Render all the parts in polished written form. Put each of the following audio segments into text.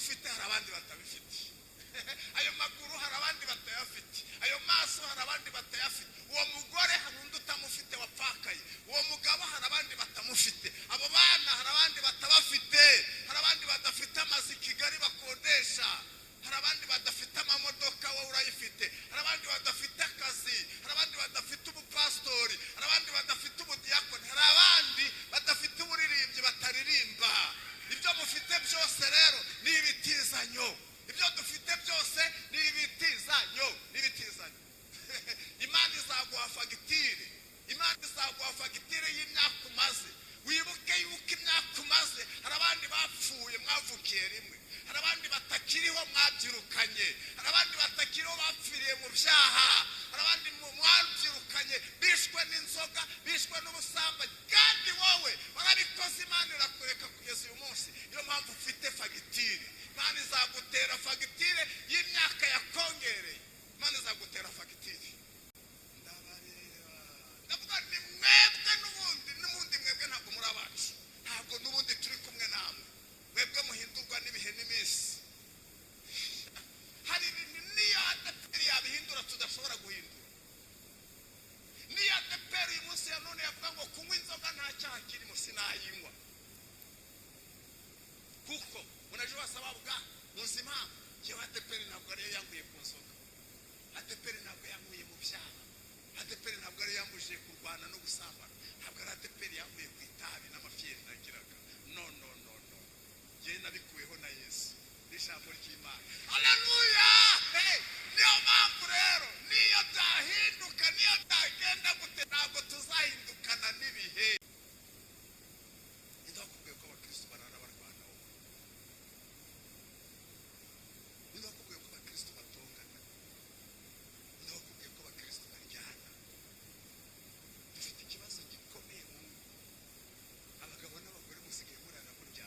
Ufite hari abandi batabifite. Ayo maguru hari abandi batayafite. Ayo maso hari abandi batayafite. Uwo mugore hari undi utamufite wapfakaye. Uwo mugabo hari abandi batamufite. Abo bana hari abandi batabafite. Hari abandi badafite amazu i Kigali bakodesha. Hari abandi badafite amamodoka, wowe urayifite. Hari abandi badafite akazi. Hari abandi badafite ubupasitori. Hari abandi badafite ubudiyakoni. Hari abandi badafite uburirimbyi, bataririmba. Ibyo mufite byose rero ni ibitizanyo. Ibyo dufite byose ni ibitizanyo, ni ibitizanyo. Imana izaguha fagitire. Imana izaguha fagitire y'imyaka umaze. Wibuke yuko imyaka umaze hari abandi bapfuye mwavukiye rimwe. Hari abandi batakiriho mwabyirukanye. Hari abandi batakiriho bapfiriye mu byaha. Hari abandi mwabyirukanye bishwe n'inzoga, bishwe n'ubusambanyi, kandi wowe warabikoze, Imana irakureka kugeza uyu munsi. Niyo mpamvu ufite fagitire. Imana izagutera fagitire y'imyaka yakongereye. Imana izagutera fagitire. Ndabareba, ndavuga ni mwebwe n'ubundi mwebwe ntabwo muri abacu, ntabwo n'ubundi turi kumwe namwe. Mwebwe muhindurwa n'ibihe n'iminsi. Hari ibintu niyo ADEPR yabihindura tudashobora guhindura. Niyo ADEPR uyu munsi ya none yavuga ngo kunywa inzoga nta cyaha kirimo, sinayinywa, kuko unajua sababu gani? Muzi impamvu? Njyewe ADEPR ntabwo ariyo yankuye ku nzoga. ADEPR ntabwo yankuye mu byaha. ADEPR ntabwo ariyo yambujije kurwana no gusambana. Ntabwo ari ADEPR yankuye ku itabi n'amafiyeri nagiraga. No, no, no, no, njyewe nabikuweho na Yesu n'ijambo ry'Imana. Haleluya! Hey! Niyo mpamvu rero niyo byahinduka, niyo byagenda gute, ntabwo tuzahindukana n'ibihe. Ninde wakubwiye ko abakristo barara barwana wowe? Ninde wakubwiye ko abakristo batongana? Ninde wakubwiye ko abakristo baryana? Dufite ikibazo gikomeye mu ngo. Abagabo n'abagore musigaye murara muryana.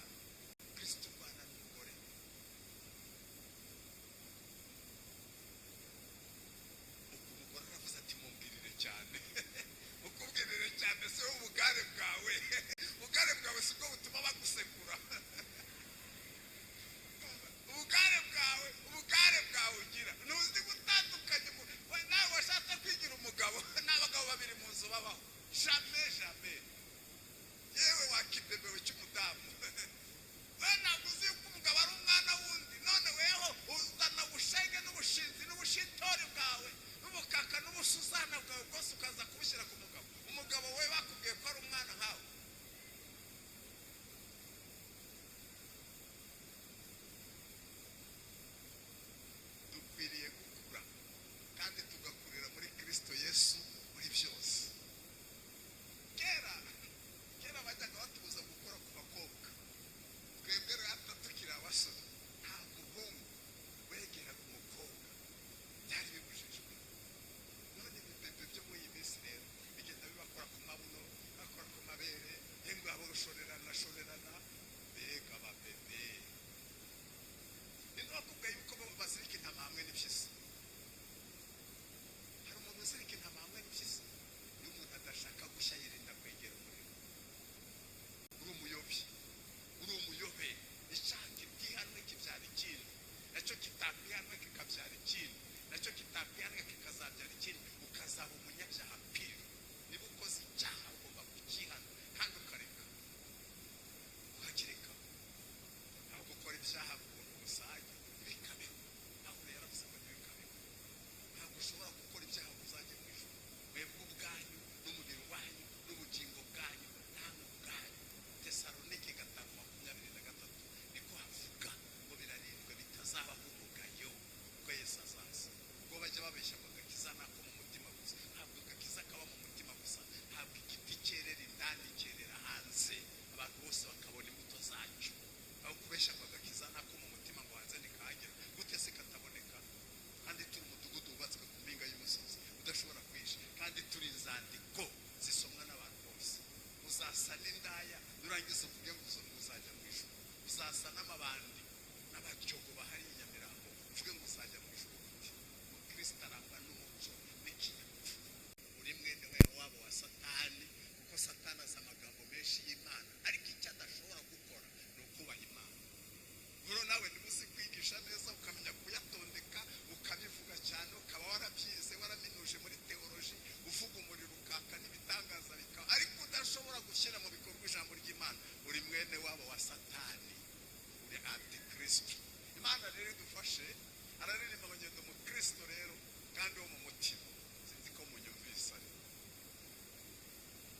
Yamufashe araririmba ngo ngenda umukristo rero kandi wo mu mutima. Sinzi ko munyumvise. Ariko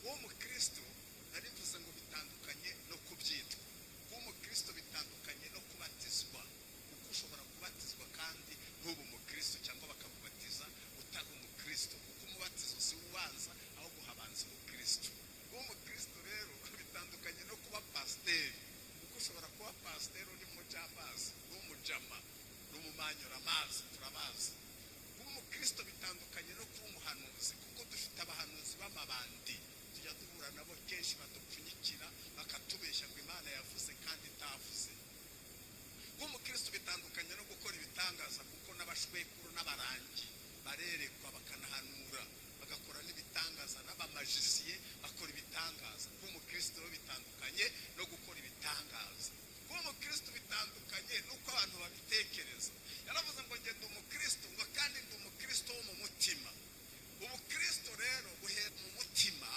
uwo mukristo nari mvuze ngo bitandukanye no kubyitwa. Kuba umukristo bitandukanye no kubatizwa, kuko ushobora kubatizwa kandi ntube umukristo, cyangwa bakakubatiza utari umukristo, kuko umubatizo si wo ubanza, ahubwo habanza umukristo. Kuba umukristo rero bitandukanye no kuba pasiteri, kuko ushobora kuba pasiteri uri mujamazi, uri umujama n'umumanyura amazi, turabazi. Kuba umukristo bitandukanye no kuba umuhanuzi, kuko dufite abahanuzi b'amabandi tujya duhura nabo kenshi, badupfunyikira bakatubeshya ngo Imana yavuze kandi itavuze. Kuba umukristo bitandukanye no gukora ibitangaza, kuko n'abashwekuru n'abarangi barerekwa bakanahanura bagakora n'ibitangaza, n'abamajisiye bakora ibitangaza. Kuba umukristo rero bitandukanye no gukora ibitangaza. Kuba umukristo bitandukanye n'uko abantu babitekereza. Yaravuze ngo ngenda umukristo, ngo kandi ndi umukristo wo mu mutima. Ubukristo rero buhera mu mutima,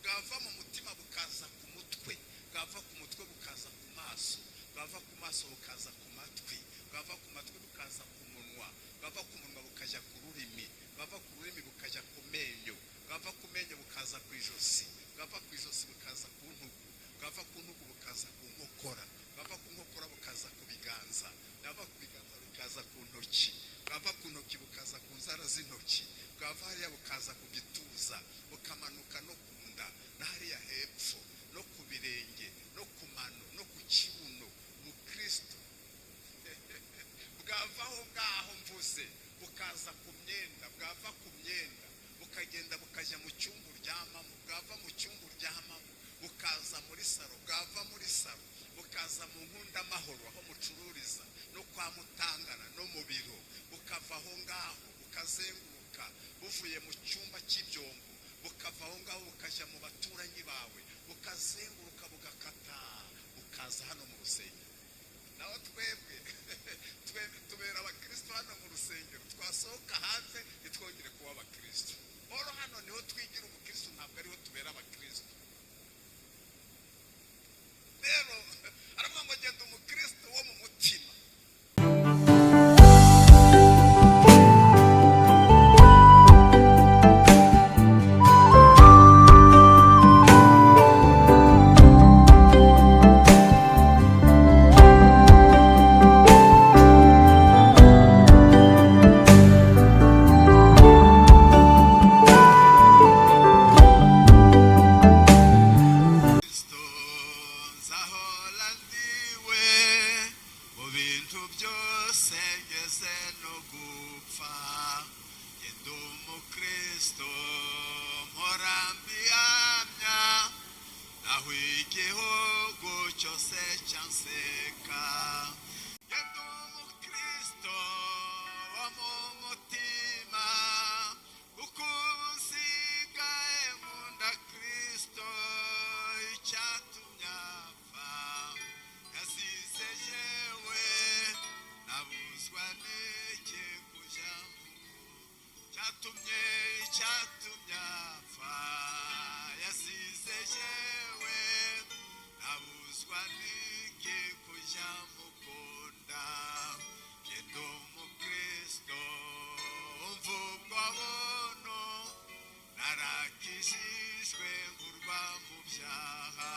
bwava mu mutima bukaza ku mutwe, bwava ku mutwe bukaza ku maso, bwava ku maso bukaza ku matwi, bwava ku matwi bukaza ku munwa, bwava ku munwa bukajya ku rurimi, bwava ku rurimi bukajya ku menyo, bwava ku menyo bukaza ku ijosi, bwava ku ijosi bukaza ku ntugu, bwava ku ntugu bukaza ku nkokora, bwava ku nkokora bukaza ku biganza, bwava ku biganza bukaza ku ntoki, bwava ku ntoki bukaza ku nzara z'intoki, bwava hariya bukaza ku gituza, bukamanuka no ku nda na hariya hepfo no ku birenge no ku mano no ku kibuno. Ubukristo bwava aho ngaho mvuze bukaza ku myenda, bwava ku myenda bukagenda bukajya mu cyumba uryamamo, bwava mu cyumba uryamamo bukaza muri saro, bwava muri saro bukaza mu nkundamahoro aho mucururiza no kwa mutangana no mu biro, bukava aho ngaho bukazenguruka buvuye mu cyumba cy'ibyombo, bukava aho ngaho bukajya mu baturanyi bawe, bukazenguruka bugakata bukaza hano mu rusengero. Naho twebwe tubera abakristo hano mu rusengero, twasohoka hanze ntitwongere kuba abakristo. Oro hano niho twigira ubukristo, ntabwo ariho tubera abakristo. Rero aravuga ngo genda umukristo wo mu mutima. Kristo nzahora ndiwe mu bintu byose ngeze no gupfa. Genda umukristo mpora mbihamya, naho igihugu cyose cyanseka. Genda umukristo wo mu mutima, kuko ubu nsigaye nkunda Kristo. Icyatumye apfa yasize yewe, nabuzwa n'iki kujya mu cyatumye apfa yasize yewe, nabuzwa n'iki kujya mukunda. Genda umukristo umva ubwo buntu, narakijijwe nkurwa mu byaha.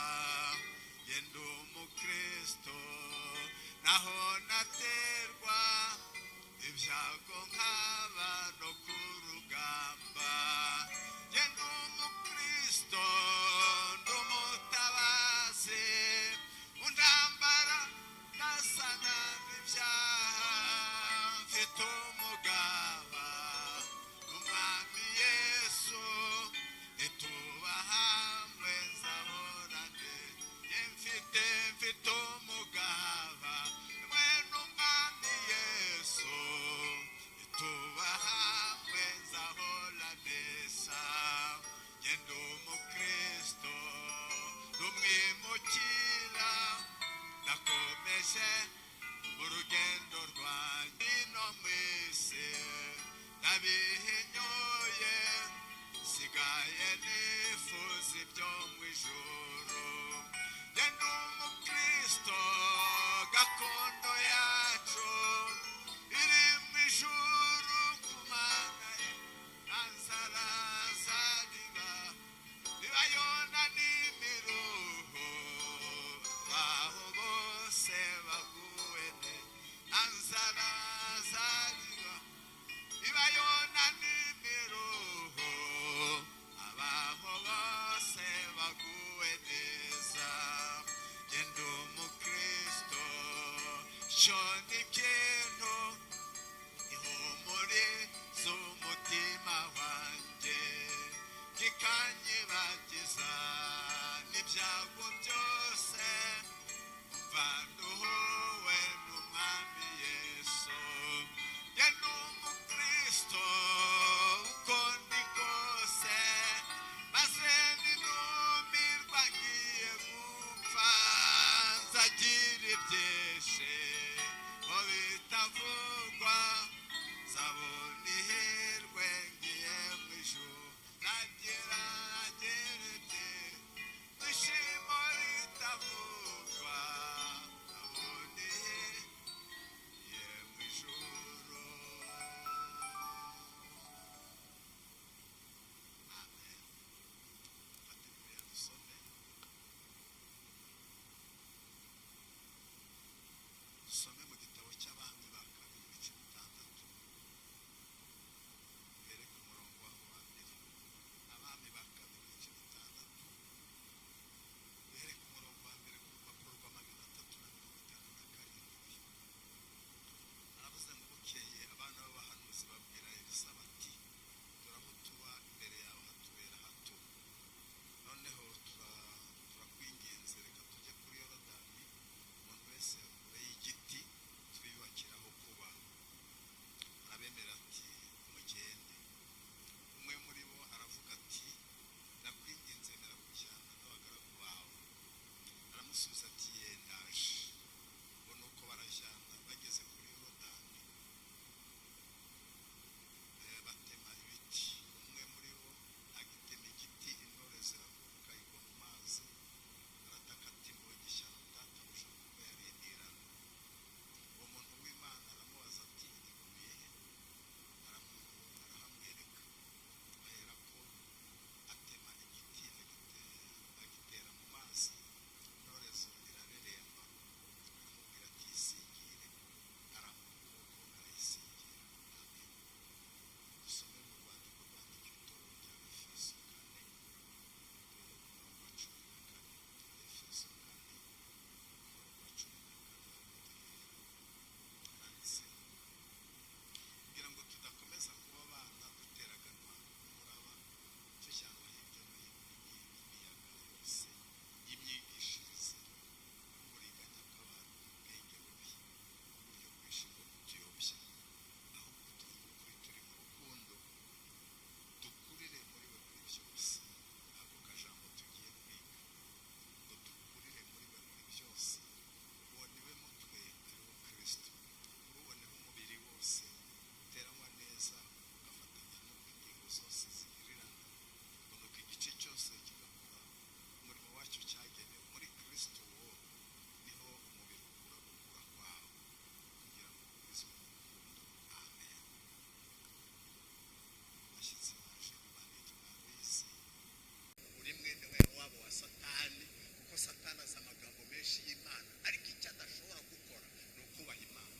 Genda umukristo naho naterwa ibyago nkaba no ku rugamba. Genda umukristo ndumutabazi undambara nasana n'ibyaha, mfite umugaba umwami Yesu, nituba hamwe nzahorane. Mfite umugaba mwe n'umwami Yesu, nituba hamwe nzahorane sa. Genda umukristo ndumwimukira, ndakomeje urugendo rwanjye no mu isi nabihinyuye, sigaye nifuza ibyo mu ijuru. Genda umukristo gakondo yacu. Icyo ni ikintu ihumure z'umutima wanjye, kikanyibagiza n'ibyago byose. Mva nduhuwe n'Umwami Yesu. Njye ni umukristo uko ndi kose, maze ninumirwa ngiye gupfa, nzagira ibyishimo bitavugwa, nzabona ihirwe ngiye mu ijuru, nzagira ibyishimo bitavugwa, nzabona ihirwe mu ijuru. Amen. Fata Bibiliya dusome. Dusome mu gitabo cy'Abami ba Kabiri, ibice 6, uhere ku murongo waho wa mbere. Abami ba Kabiri, ibice 6, uhere ku murongo wa mbere, ku rupapuro rwa 357. Aravuze ngo: "Bukeye abana b'abahanuzi babwira Elisa bati: 'Dore aho tuba imbere yawe hatubera hato. Noneho turakwinginze, reka tujye kuri Yorodani, umuntu wese akureyo igiti twiyubakiraho kuba.' Arabemera ati: 'Mugende.' Umwe muri bo aravuga ati: 'Ndakwinginze, emera kujyana n'abagaragu bawe.' Aramusubiza ati: 'Ye, ndaje.' Ngo nuko barajyana. Bageze kuri Yorodani, batema ibiti. Umwe muri bo agitema igiti, intore ziraguruka, igwa mu mazi. Arataka ati: 'Mbonye ishyano, databuja!' Kuko yari indirano. Uwo muntu w'Imana aramubaza ati: 'Iguye he?' Arahamwereka. Aherako atema igiti, agitera mu mazi, intorezo irareremba. Aramubwira ati: 'Isingire.' Arambura ukuboko, arayisingira. Amen. Dusome mu rwandiko rwandikiwe itorero rya Efeso 4, duhere ku murongo wa 14. Efeso 4, umurongo wa 14, aho duhera. Handitse: "Kugira ngo tudakomeza kuba abana duteraganwa n'umuraba, tujyanwa hirya no hino n'imiyaga yose y'imyigishirize, n'uburiganya bw'abantu bwenge bubi, uburyo bwinshi bwo kutuyobya. Ahubwo tuvuge ukuri turi mu rukundo, dukurire muri we muri byose." Ako kajambo tugiye kwiga, ngo dukurire muri we muri byose. Uwo ni we mutwe, ari wo Kristo. Kuri uwo niho umubiri wose uteranywa neza, ugafatanya n'uko ingingo zose zigirirana, ngo nuko igice cyose kigakora umurimo wacyo cyagenewe. Muri Kristo uwo niho umubiri ukura gukura kwawo, kugira ngo ugurizwe mu rukundo. Amen. Abashyitsi baje nyuma nitwa Louise. Uri mwene wabo wa Satani, kuko Satani azi amagambo menshi y'Imana, ariko icyo adashobora gukora ni ukubaha Imana.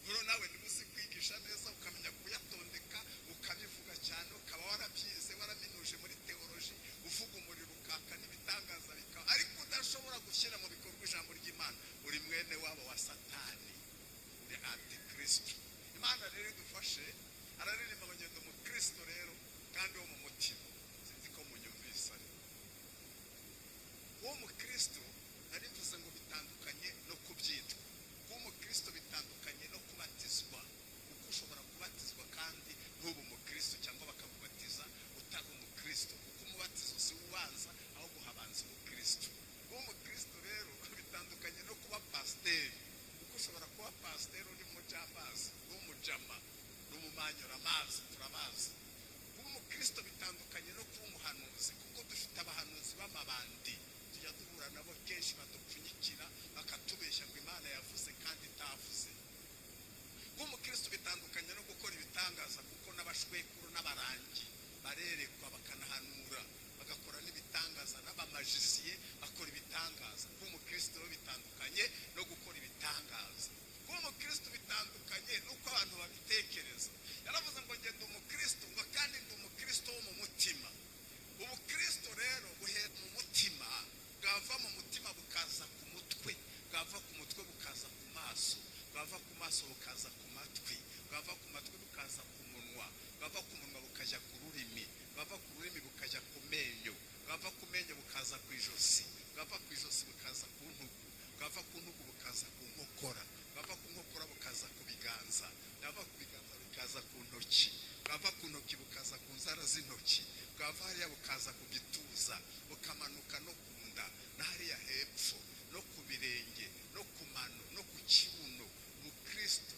Rero nawe niba uzi kwigisha neza, ukamenya kuyatondeka, ukabivuga cyane, ukaba warabyize, waraminuje muri théologie, uvuga umuriro ukaka n'ibitangaza bikaba, ariko udashobora gushyira mu bikorwa ijambo ry'Imana, uri mwene wabo wa Satani, uri antikristo. Imana rero idufashe. Araririmba ngo: "Ngenda umukristo rero kandi wo mu mutima." Sinzi ko munyumvise, ariko uwo mukristo nari mvuze ngo bitandukanye no kubyitwa. Kuba umukristo bitandukanye no kubatizwa, kuko ushobora kubatizwa kandi ntube umukristo, cyangwa bakakubatiza utari umukristo, kuko umubatizo si wo ubanza, ahubwo habanza umukristo. Kuba umukristo rero bitandukanye no kuba pasiteri, kuko ushobora kuba pasiteri uri mujambazi, uri umujama n'umumanyura amazi, turabazi. Kuba umukristo bitandukanye no kuba umuhanuzi, kuko dufite abahanuzi b'amabandi tujya duhura nabo kenshi, badupfunyikira bakatubeshya ngo Imana yavuze kandi itavuze. Kuba umukristo bitandukanye no gukora ibitangaza, kuko n'abashwekuru n'abarangi barerekwa, bakanahanura, bagakora n'ibitangaza, n'abamagiciens bakora ibitangaza. Kuba umukristo rero bitandukanye no gukora ibitangaza. Kuba umukristo bitandukanye n'uko abantu babitekereza. Yaravuze ngo: "Ngenda umukristo," ngo "kandi ndi umukristo wo mu mutima." Ubukristo rero buhera mu mutima, bwava mu mutima bukaza ku mutwe, bwava ku mutwe bukaza. bukaza ku maso, bwava ku maso bukaza ku matwi, bwava ku matwi bukaza ku munwa, bwava ku munwa bukajya ku rurimi, bwava ku rurimi bukajya ku menyo, bwava ku menyo bukaza ku ijosi, bwava ku ijosi bukaza ku ntugu, bwava ku ntugu bukaza ku nkokora, bwava ku nkokora bukaza ku biganza, bwava ku biganza bukaza ku ntoki, bwava ku ntoki bukaza ku nzara z'intoki, bwava hariya bukaza ku gituza, bukamanuka no ku nda, na hariya hepfo, no ku birenge, no ku mano, no ku kibuno. Ubukristo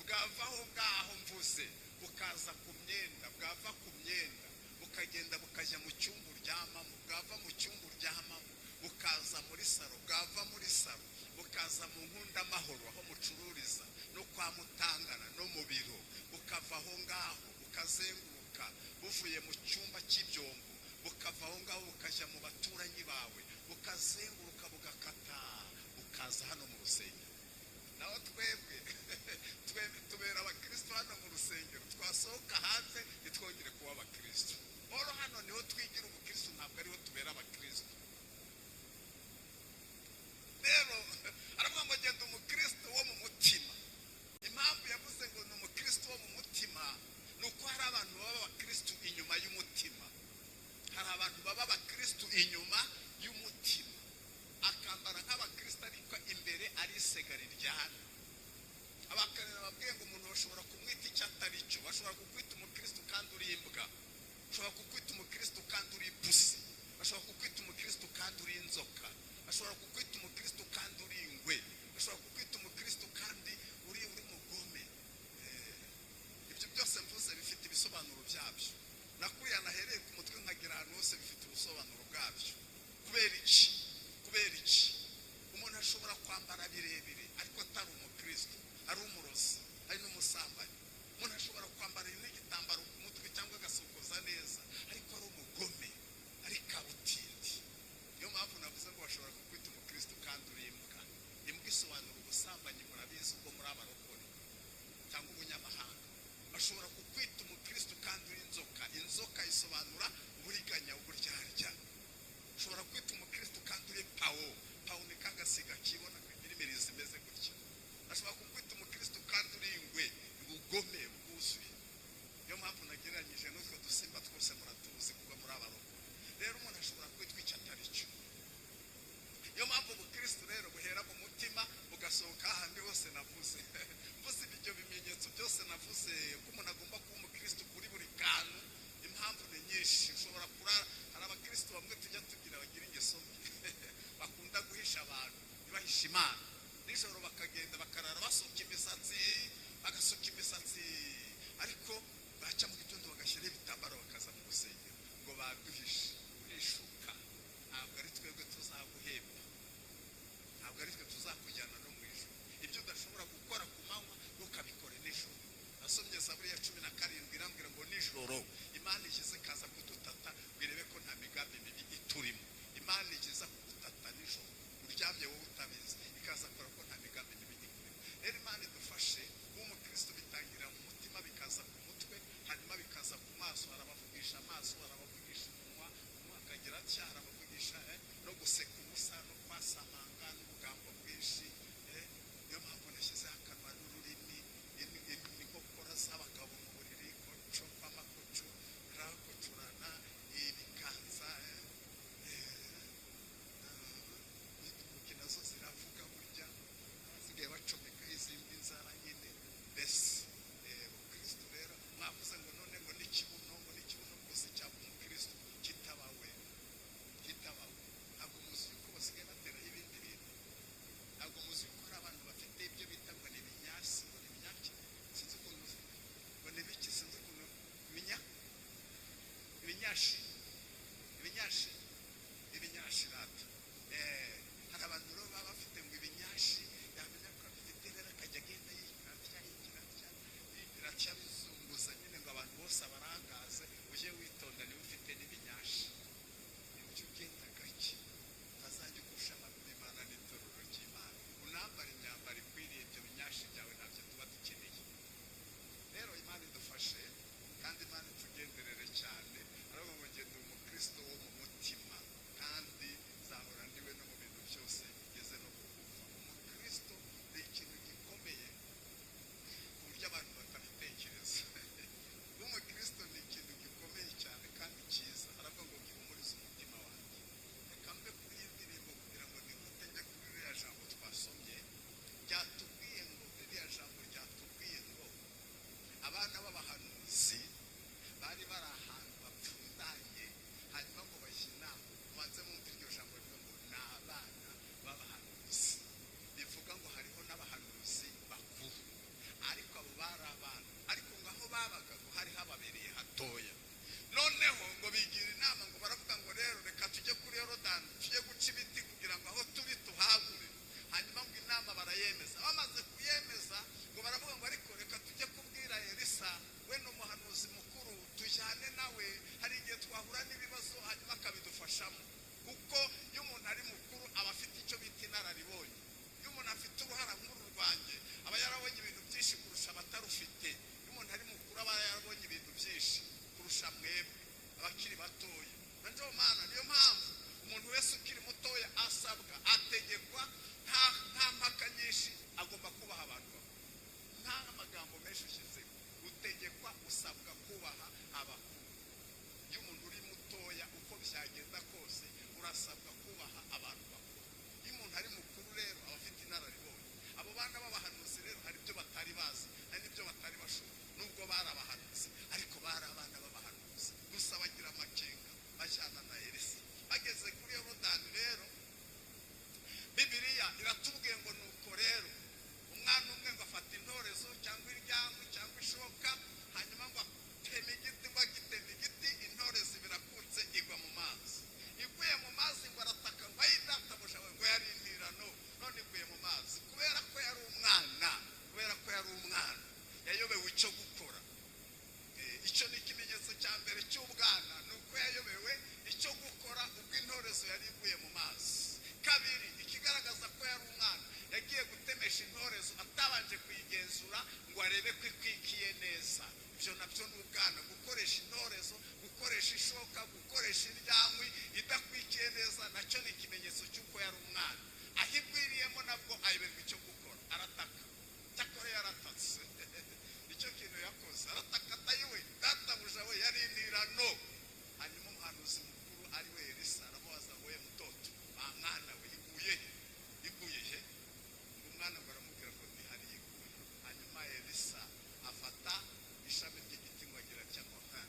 bwava aho ngaho mvuze bukaza ku myenda, bwava ku myenda bukagenda bukajya mu cyumba uryamamo, bwava mu cyumba uryamamo bukaza muri saro, bwava muri saro bukaza mu nkundamahoro aho mucururiza no kwa Mutangana no mu biro, bukava aho ngaho bukazenguruka buvuye mu cyumba cy'ibyombo, bukava aho ngaho bukajya mu baturanyi bawe, bukazenguruka bugakata bukaza hano mu rusengero. Naho twebwe tubera abakristo hano mu rusengero, twasohoka hanze ntitwongere kuba abakristo. Oro hano niho twigira ubukristo, ntabwo ariho tubera abakristo. Rero aravuga ngo genda umukristo wo mu mutima. Impamvu yavuze ngo ni umukristo wo mu mutima ni uko hari abantu baba abakristo inyuma y'umutima. Hari abantu baba abakristo inyuma y'umutima, akambara nk'abakristo ariko imbere ari isega riryana. Abakanira babwiye ngo umuntu bashobora kumwita icyo atari cyo. Bashobora kukwita umukristo kandi uri imbwa, bashobora kukwita umukristo kandi uri ipusi, bashobora kukwita umukristo kandi uri inzoka, bashobora kukwita umukristo kandi uri ingwe, bashobora kukwita umukristo kandi uri mugome. Ibyo byose mvuze bifite ibisobanuro byabyo. Nakuriya nahereye ku mutwe nkagera ahantu hose bifite ubusobanuro bwabyo. Kubera iki? Kubera iki? Umuntu ashobora kwambara birebire ariko atari umukristo, ari umurozi, ari n'umusambanyi. Umuntu ashobora kwambara n'igitambaro ku mutwe cyangwa agasokoza neza ariko ari umugome, ari kabutindi. Niyo mpamvu navuze ngo bashobora kukwita umukristo kandi uri imbwa. Imbwa isobanura ubusambanyi, murabizi ubwo muri abarokore, cyangwa ubunyamahanga. Bashobora kukwita umukristo kandi uri inzoka. Inzoka isobanura uburiganya, uburyarya. Ushobora kwita umukristo kandi uri pawo. Pawo ni kagasiga kibona kagira imirizo imeze gutya. Ashobora kukwita umukristo kandi uri ingwe, ubugome bwuzuye. Niyo mpamvu nagereranyije n'utwo dusimba twose, muratuzi kuba muri abarokore. Rero umuntu ashobora kwitwa icyo atari cyo. Niyo mpamvu ubukristo rero buhera mu mutima bugasohoka ahandi hose navuze. Mvuze ibyo bimenyetso byose navuze ko umuntu agomba kuba umukristo kuri buri kantu, impamvu ni nyinshi. Ushobora kurara, hari abakristo bamwe tujya tugira bagira ingeso mbi, bakunda guhisha abantu, ntibahishe Imana. Nijoro bakagenda bakarara basuka imisatsi, bagasuka imisatsi, ariko baca mu gitondo bagashyiraho ibitambaro bakaza mu rusengero ngo baduhishe. Urishuka, ntabwo ari twebwe tuzaguhemba, ntabwo ari twe tuzakujyana no mu ijoro. Ibyo udashobora gukora ku manywa ntukabikore nijoro. Nasomye Zaburi ya 17, irambwira ngo nijoro Imana ikize ikaza kudutata ngo irebe ko nta migambi mibi iturimo. Imana ikiza kugutata nijoro uryamye wowe utabizi, ikaza kora ko nta migambi mibi ikurimo. Rero Imana idufashe kuba umukristo. Bitangira mu mutima, bikaza ku mutwe, hanyuma bikaza ku maso. Hari abavugisha amaso, hari abavugisha umunwa, umwe akagira atya, hari abavugisha no guseka ubusa no kwasamanga n'ubugambo bwinshi. Twahura n'ibibazo, hanyuma akabidufashamo, kuko iyo umuntu ari mukuru aba afite icyo bita inararibonye. Iyo umuntu afite uruhara nk'uru rwanjye, aba yarabonye ibintu byinshi kurusha abatarufite. Iyo umuntu ari mukuru, aba yarabonye ibintu byinshi kurusha mwebwe abakiri batoya. Na njo mana, niyo mpamvu umuntu wese ukiri mutoya asabwa, ategekwa, nta mpaka nyinshi, agomba kubaha abantu bakuru. Nta magambo menshi ushyizeho, utegekwa, usabwa kubaha abakuru. Iyo umuntu uri mutoya, uko byagenda kose, urasabwa kubaha abantu bakuru. Iyo umuntu ari mukuru rero, aba afite inararibonye. Abo bana b'abahanuzi rero hari ibyo batari bazi, hari n'ibyo batari bashoboye, nubwo bari abahanuzi, ariko bari abana b'abahanuzi gusa bagira amakenga, bajyana na Elisa. Bageze kuri Yorodani rero, Bibiliya iratubwiye ngo nuko rero umwana umwe ngo afata intorezo cyangwa iryangu cyangwa ishoka, hanyuma ngo ateme igiti. Ngo agitema igiti, intorezo birakutse, igwa mu mazi. Iguye mu mazi, ngo arataka ngo: "Ayi databuja we!" Ngo yari intirano, none iguye mu mazi. Kubera ko yari umwana, kubera ko yari umwana, yayobewe icyo gukora. Icyo ni ikimenyetso cya mbere cy'ubwana, ni uko yayobewe icyo gukora ubwo intorezo yari iguye mu mazi. Kabiri, ikigaragaza ko yari umwana, yagiye gutemesha intorezo atabanje kuyigenzura ngo arebe ko ikwikiye neza. Ibyo nabyo ni ubwana: gukoresha intorezo, gukoresha ishoka, gukoresha indyankwi idakwikiye neza, nacyo ni ikimenyetso cy'uko yari umwana. Aho igwiriyemo nabwo ayoberwa icyo gukora, arataka. Cyakora yaratatse, icyo kintu yakoze, arataka atayiwe: "Databuja we, yari intirano!" Hanyuma umuhanuzi mukuru, ari we Elisa, aramubaza ngo: "We mutoto wa mwana we, iguye he? Iguye he?" Ngo umwana ngo aramubwira ngo ntihari iguye. Hanyuma Elisa afata ishami ry'igiti, ngo agira cyangwa nka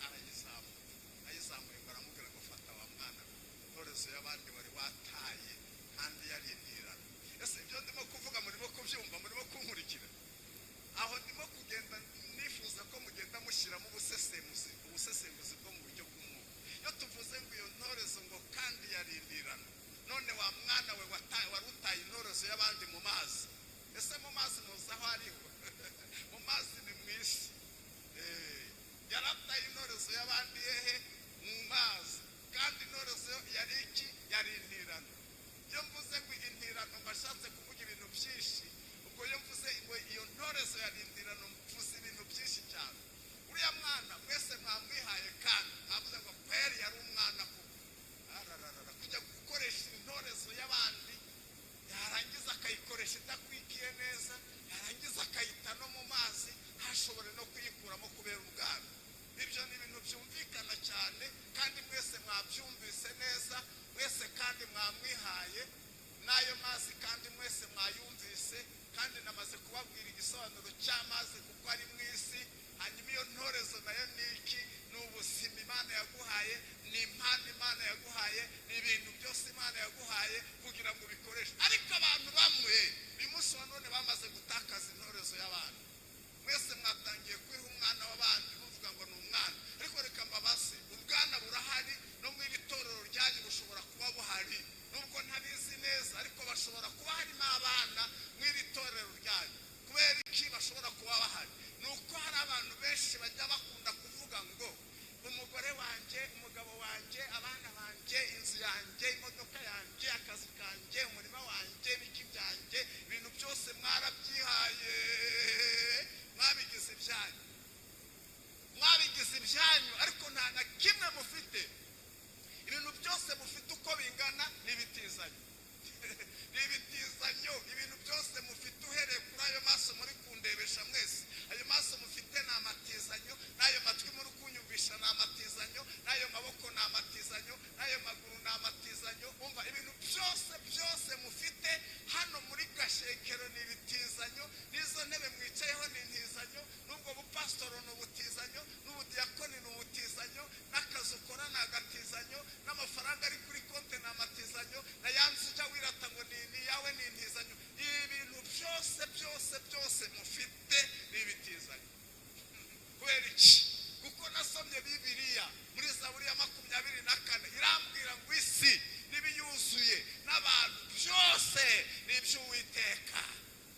arayizamura. Ayizamuye, ngo aramubwira ngo: "Fata wa mwana we, intorezo y'abandi wari wataye kandi yari intirano." Ese ibyo ndimo kuvuga murimo kubyumva? Murimo kunkurikira? Aho ndimo kugenda, nifuza ko mugenda mushyiramo ubusesenguzi, ubusesenguzi bwo mu buryo bw'umwuka. Iyo tuvuze ngo iyo ntorezo ngo kandi yarindirana, none wa mwana we wari utaye intorezo y'abandi mu mazi. Ese mu mazi muzi aho ariho? Mu mazi ni mu isi. Yarataye intorezo y'abandi hehe? Mu mazi. Kandi intorezo yari iki? Yari intirano. Iyo mvuze ngo intirano, mbashatse kuvuga ibintu byinshi. Ubwo iyo mvuze ngo iyo ntorezo yari intirano, mvuze ibintu byinshi cyane. Uriya mwana mwese mwamwihaye, kandi mwavuze ngo kweri yari umwana koko. Arararara, kujya gukoresha intorezo y'abandi, yarangiza akayikoresha idakwikiye neza, yarangiza akayita no mu mazi, ntashobore no kuyikuramo kubera ubwana. Ibyo ni ibintu byumvikana cyane, kandi mwese mwabyumvise neza, mwese kandi mwamwihaye n'ayo mazi, kandi mwese mwayumvise, kandi namaze kubabwira igisobanuro cy'amazi kuko ari mu isi. Hanyuma iyo ntorezo nayo ni iki? Ni ubuzima Imana yaguhaye, ni impano Imana yaguhaye, ni ibintu byose Imana yaguhaye kugira ngo ubikoreshe. Ariko abantu bamwe uyu munsi wa none bamaze gutakaza intorezo y'abantu. Mwese mwatangiye kwiha umwana w'abandi, muvuga ngo ni umwana. Ariko reka mbabaze, ubwana burahari no mu iri torero ryanyu, bushobora kuba buhari, nubwo ntabizi neza, ariko bashobora kuba harimo abana mu iri torero ryanyu. Kubera iki bashobora kuba bahari? Ni uko hari abantu benshi bajya bakunda kuvuga ngo umugore wanjye, umugabo wanjye, abana banjye, inzu yanjye, imodoka yanjye, akazi kanjye, umurima wanjye, ibiki byanjye. Ibintu byose mwarabyihaye, mwabigize ibyanyu, mwabigize ibyanyu, ariko nta na kimwe mufite. Ibintu byose mufite uko bingana ni ibitizanyo, ni ibitizanyo. Ibintu byose mufite, uhereye kuri ayo maso muri kundebesha mwese, ayo maso mufite ni amatizanyo, n'ayo matwi muri kunyumvisha ni amatizanyo, n'ayo maboko ni amatizanyo, n'ayo maguru ni amatizanyo. Umva, ibintu byose byose mufite hano muri Gashekero ni ibitizanyo, n'izo ntebe mwicayeho ni intizanyo, n'ubwo bupasitoro ni ubutizanyo, n'ubudiyakoni ni ubutizanyo, n'akazi ukora ni agatizanyo, n'amafaranga ari kuri konti ni amatizanyo, na ya nzu ujya wirata ngo ni iyawe ni intizanyo. Ibintu byose byose byose mufite ni ibitizanyo. Kubera iki? Kuko nasomye Bibiliya muri Zaburi ya 24, irambwira ngo isi n'ibiyuzuye n'abantu byose ni iby'Uwiteka.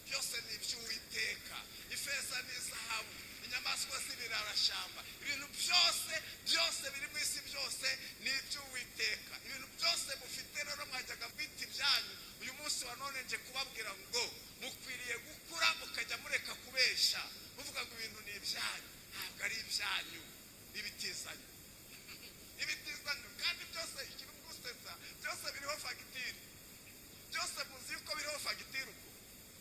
Byose ni iby'Uwiteka, ifeza n'izahabu, inyamaswa z'ibirarashyamba, ibintu byose byose biri mu isi, byose ni iby'Uwiteka. Ibintu byose mufite rero mwajyaga mwita ibyanyu, uyu munsi wa none nje kubabwira ngo mukwiriye gukura, mukajya mureka kubeshya muvuga ngo ibintu ni ibyanyu. Ntabwo ari ibyanyu, n'ibitizanyo, ibitizanyo. Kandi byose, ikintu gusetsa, byose biriho fagitire. Byose muzi yuko biriho fagitire. Uko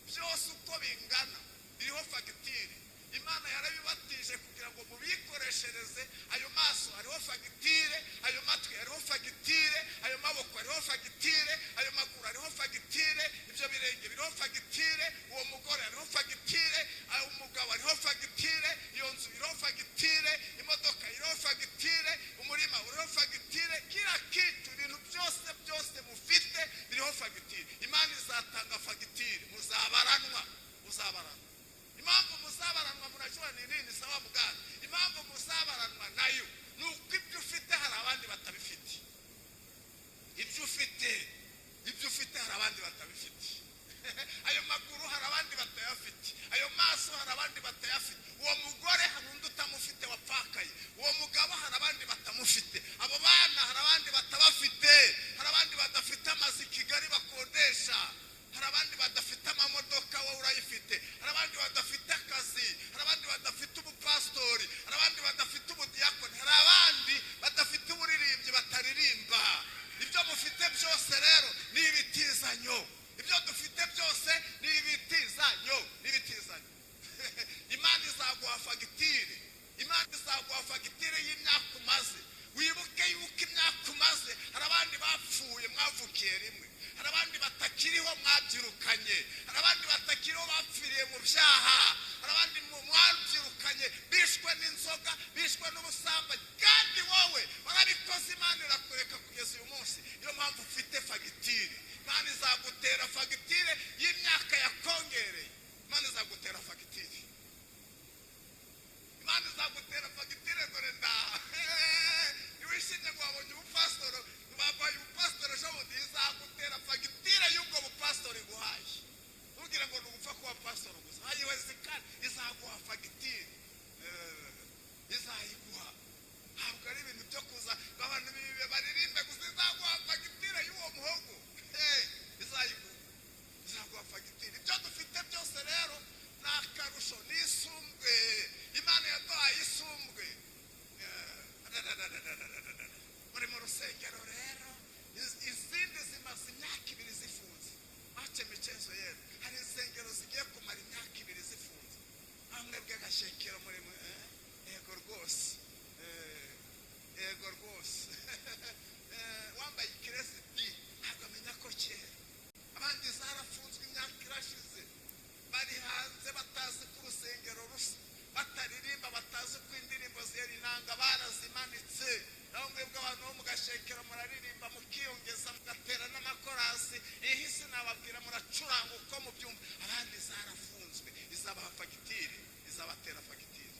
byose uko bingana biriho fagitire. Imana yarabibatije kugira ngo mubikoreshereze. Ayo maso hariho fagitire, ayo matwi hariho fagitire, ayo maboko hariho fagitire, ayo maguru hariho fagitire, ibyo birenge biriho fagitire, uwo mugore hariho fagitire, ayo mugabo hariho fagitire, iyo nzu iriho fagitire, imodoka iriho fagitire, umurima uriho fagitire, kila kitu, ibintu byose byose mufite biriho fagitire. Imana izatanga fagitire, muzabaranwa, muzabaranwa. Impamvu muzabaranwa murashobora ni nini? Sawa bwana, impamvu muzabaranwa nayo ni uko ibyo ufite hari abandi batabifite. Ibyo ufite, ibyo ufite hari abandi batabifite. Ayo maguru hari abandi batayafite, ayo maso hari abandi batayafite, uwo mugore hari undi utamufite wapfakaye, uwo mugabo hari abandi batamufite, abo bana hari abandi batabafite, hari abandi badafite amazu i Kigali bakodesha, hari abandi badafite amamodoka, wowe urayifite, hari abandi badafite akazi, hari abandi badafite ubupasitori, hari abandi badafite ubudiyakoni, hari abandi badafite uburirimbyi, bataririmba. Ibyo mufite byose rero ni ibitizanyo. Ibyo dufite byose ni ibitizanyo, ni ibitizanyo. Imana izaguha fagitire, Imana izaguha fagitire y'imyaka umaze. Wibuke yuko imyaka umaze hari abandi bapfuye mwavukiye rimwe, hari abandi batakiriho mwabyirukanye, hari abandi batakiriho bapfiriye mu byaha, hari abandi mwabyirukanye bishwe n'inzoga, bishwe n'ubusambanyi, kandi wowe warabikoze, Imana irakureka kugeza uyu munsi. Niyo mpamvu ufite fagitire. Imana izagutera fagitire y'imyaka yakongereye. Imana izagutera fagitire, Imana izagutera fagitire. Dore nda ntiwishimye ngo wabonye ubupasitoro, baguhaye ubupasitoro ejo bundi. Izagutera fagitire y'ubwo bupasitoro iguhaye. Ntugire ngo ni ugupfa kuba pasitoro gusa, haiwezekani. Izaguha fagitire, izayiguha. Ntabwo ari ibintu byo kuza ngo abantu baririmbe gusa. Izaguha fagitire y'uwo muhogo. Izayiguha, izaguha fagitire. Ibyo dufite byose rero ni akarusho, ni isumbwe. Imana yaduhaye isumbwe. Muri mu rusengero rero, izindi zimaze imyaka 2 zifunze. Ache michezo yenu. Hari insengero zigiye kumara imyaka 2 zifunze. Hamwe bw'agashekero muri mwe, eh? Yego rwose. Yego rwose. Wambaye ikirezi ntabwo amenya ko kera. Abandi zarafunzwe, imyaka irashize, bari hanze batazi ko urusengero rusa, bataririmba, batazi ko indirimbo zera inanga barazimanitse. Naho mwebwe abantu bo mu gashekero muraririmba, mukiyongeza, mugatera n'amakorasi. Iyi sinababwira, muracuranga uko mubyumva. Abandi zarafunzwe. Izabaha fagitire, izabatera fagitire.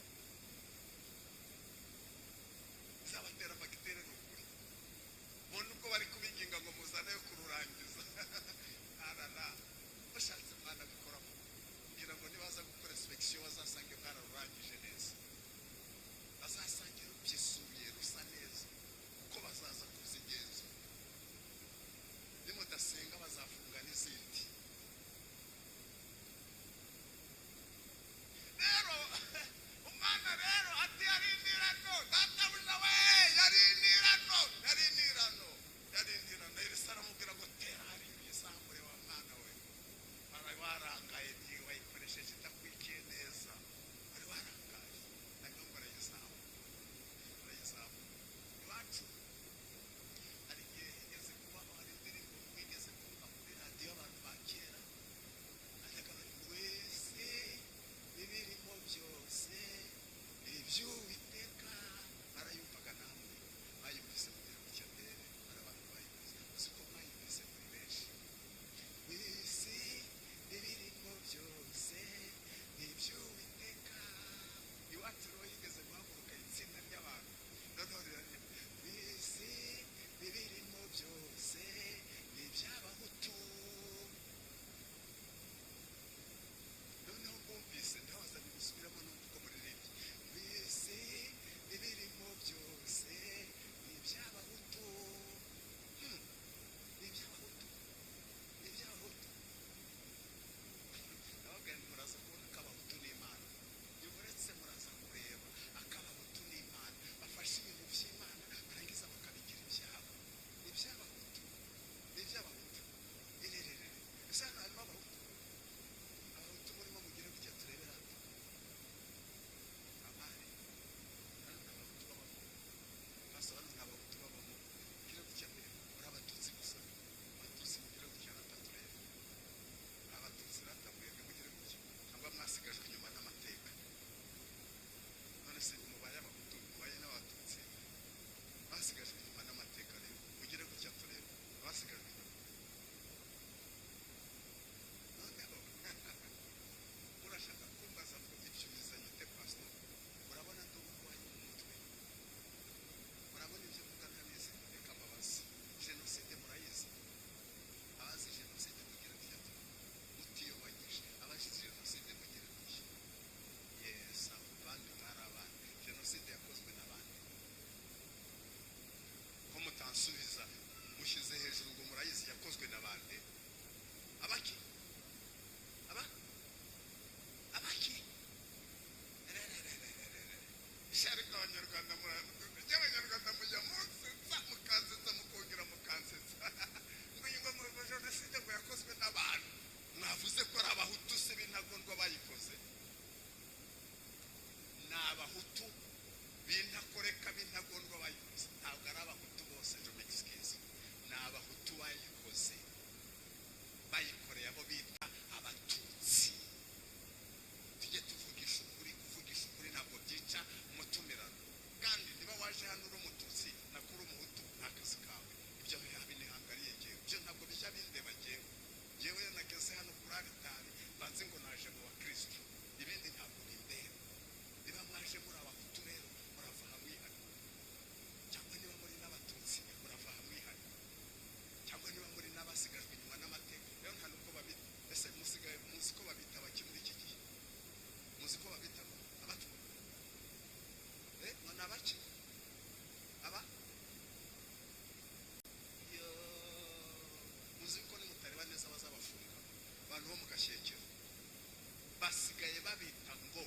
Basigaye babita ngo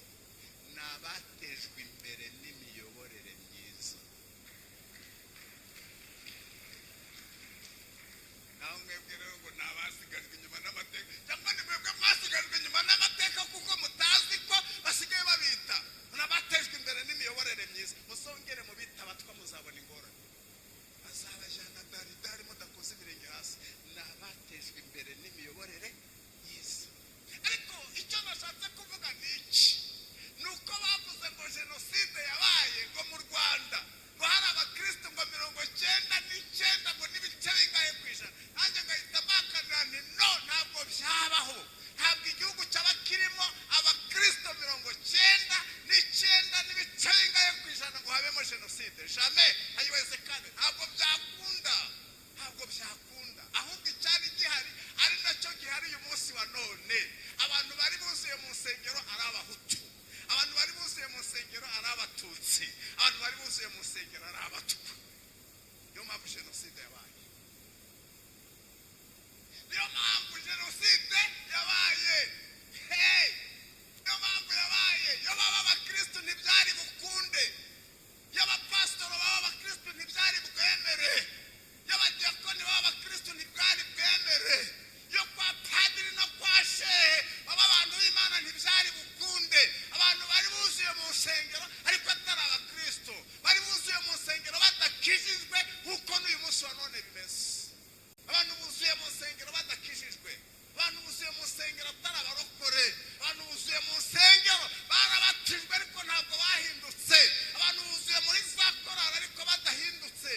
ni abatejwe imbere n'imiyoborere myiza. Naho mwebwe rero ngo ni abasigajwe inyuma n'amateka, cyangwa ni mwebwe mwasigajwe inyuma n'amateka kuko mutazi ko basigaye babita ni abatejwe imbere n'imiyoborere myiza. Muzongere mubita abatwa, muzabona ingorane, bazabajyana daridari mudakoze ibirenge hasi. Ni abatejwe imbere n'imiyoborere myiza. Ariko icyo nashatse kuvuga ni iki? Ni uko bavuze ngo jenoside yabaye ngo mu Rwanda ngo hari abakristo ngo 99 ngo n'ibice bingahe ku ijana. Nanjye ngahita mpakanira nti: "No, ntabwo byabaho. Ntabwo igihugu cyaba kirimo abakristo 99 n'ibice bingahe ku ijana ngo habemo jenoside. Jamais, haiwezekani. Ntabwo byakunda, ntabwo byakunda." Ahubwo icyari gihari, ari nacyo gihari uyu munsi wa none, abantu bari buzuye mu nsengero ari abahutu, abantu bari buzuye mu nsengero ari abatutsi, abantu bari buzuye mu nsengero ari abatwa. Niyo mpamvu jenoside yabaye, niyo mpamvu jenoside yabaye. Hey! Niyo mpamvu yabaye. Iyo baba abakristo ntibyari bukunde, iyo abapasitoro baba abakristo ntibyari bwemere, iyo abadiyakoni baba abakristo ntibwari bwemere, iyo kwa padiri no kwa shehe baba abantu b'Imana ntibyari bukunde. Abantu bari buzuye mu nsengero ariko atari abakristo, bari buzuye mu nsengero badakijijwe, nk'uko n'uyu munsi wa none bimeze. Abantu buzuye mu nsengero badakijijwe, abantu buzuye mu nsengero atari abarokore, abantu buzuye mu nsengero barabatijwe ariko ntabwo bahindutse, abantu buzuye muri za korali ariko badahindutse.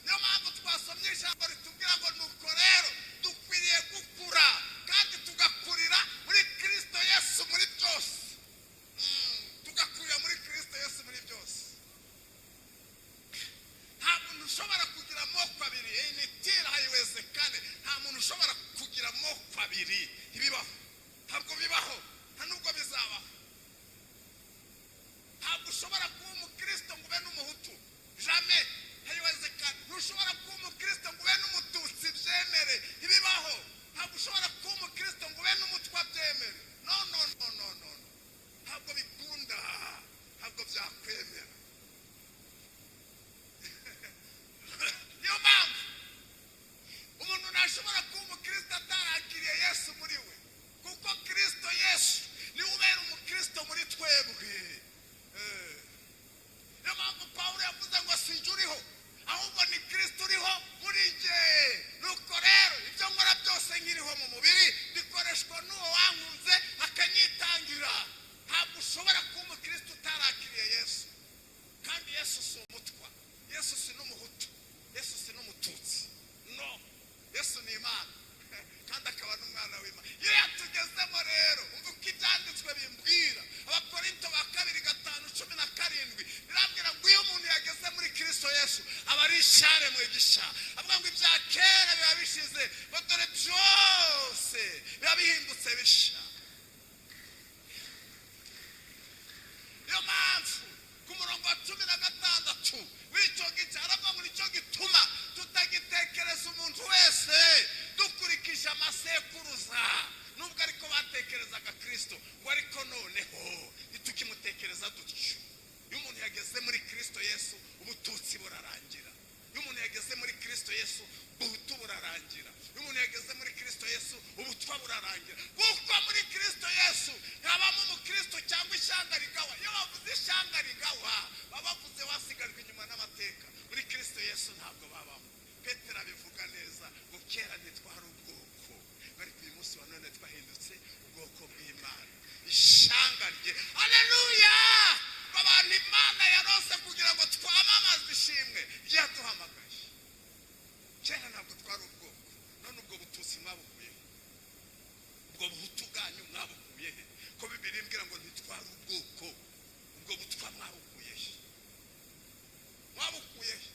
Niyo mpamvu twasomye ijambo ritubwira ngo nuko rero dukwiriye gukura kandi tugakurira muri Kristo Yesu muri byose. Tugakurira muri Kristo Yesu muri byose. Nta muntu ushobora kugira amoko abiri. Initira haiwezekani. Nta muntu ushobora kugira amoko abiri, ntibibaho, ntabwo bibaho, nta nubwo bizabaho. Ntabwo ushobora kuba umukristo ngo ube n'umuhutu, jamais, haiwezekani. Ntushobora kuba umukristo ngo ube n'umututsi, byemere, ntibibaho. Ntabwo ushobora kuba umukristo ngo ube n'umutwa, byemere. No, no, no, no, no, no. Ntabwo bikunda, ntabwo byakwemera. Niyo mpamvu umuntu ntashobora kuba umukristo atarakiriye Yesu muri we, kuko Kristo Yesu niwe ubera umukristo muri twebwe. Niyo mpamvu Pawulo yavuze ngo si jye uriho, ahubwo ni Kristo uriho muri jye. Nuko rero ibyo nkora byose nkiriho mu mubiri bikoreshwa n'uwo wankunze akanyitangira. Ntabwo ushobora kuba umukristo utarakiriye Yesu. Kandi Yesu si umutwa, Yesu si n'umuhutu, Yesu si n'umututsi. No, Yesu ni Imana kandi akaba n'umwana w'Imana. Iyo yatugezemo rero, umva uko ibyanditswe bimbwira. Abakorinto ba kabiri 5:17 birambwira ngo iyo umuntu yageze muri Kristo Yesu aba ari icyaremwe gishya. Avuga ngo ibya kera biba bishize, ngo dore byose biba bihindutse bishya. Niyo mpamvu ku murongo wa 16 w'icyo gice aravuga ngo nicyo gituma tutagitekereza umuntu wese dukurikije amasekuruza, nubwo ariko batekerezaga Kristo, ngo ariko noneho ntitukimutekereza dutyo. Iyo umuntu yageze muri Kristo Yesu, ubututsi burarangira. Iyo umuntu yageze muri Kristo Yesu, ubuhutu burarangira. Iyo umuntu yageze muri Kristo Yesu, ubutwa burarangira, kuko muri Kristo Yesu ntabamo umukristo cyangwa ishyanga rigawa. Iyo bavuze ishyanga rigawa, baba bavuze wasigajwe inyuma n'amateka. Muri Kristo Yesu ntabwo babamo. Petero abivuga neza ngo kera ntitwari ubwoko, ariko uyu munsi wa none twahindutse ubwoko bw'Imana, ishyanga rye. Aleluya! Abantu Imana yarose kugira ngo twamamaze ishimwe ryaduhamagaye. Kera ntabwo twari ubwoko, none ubwo bututsi mwabukuye he? Ubwo buhutu bwanyu mwabukuye he? Ko Bibiri imbwira ngo ntitwari ubwoko, ubwo butwa mwabukuye he? Mwabukuye he?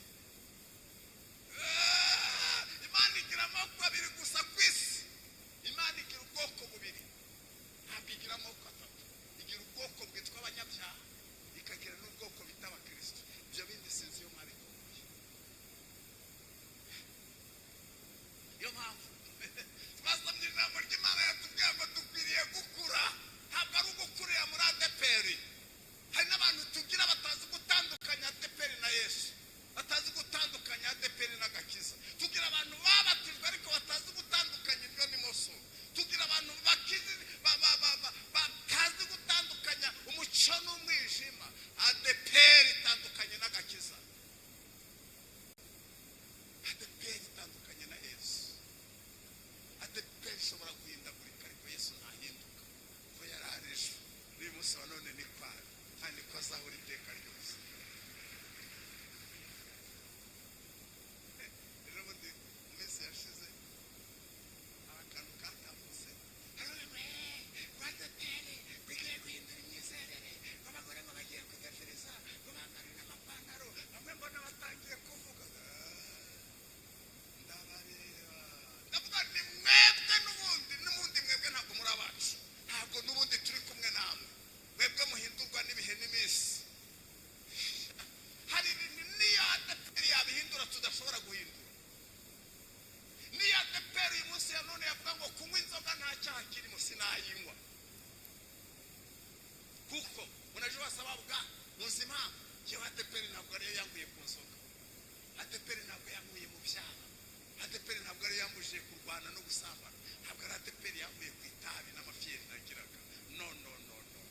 Nzayinywa kuko unajua sababu gani? Muzi impamvu? Njyewe ADEPR ntabwo ariyo yankuye ku nzoga, ADEPR ntabwo yankuye mu byaha, ADEPR ntabwo ariyo yambujije kurwana no gusambana, ntabwo ari ADEPR yankuye ku itabi n'amafiyeri nagiraga. No, no, no, no,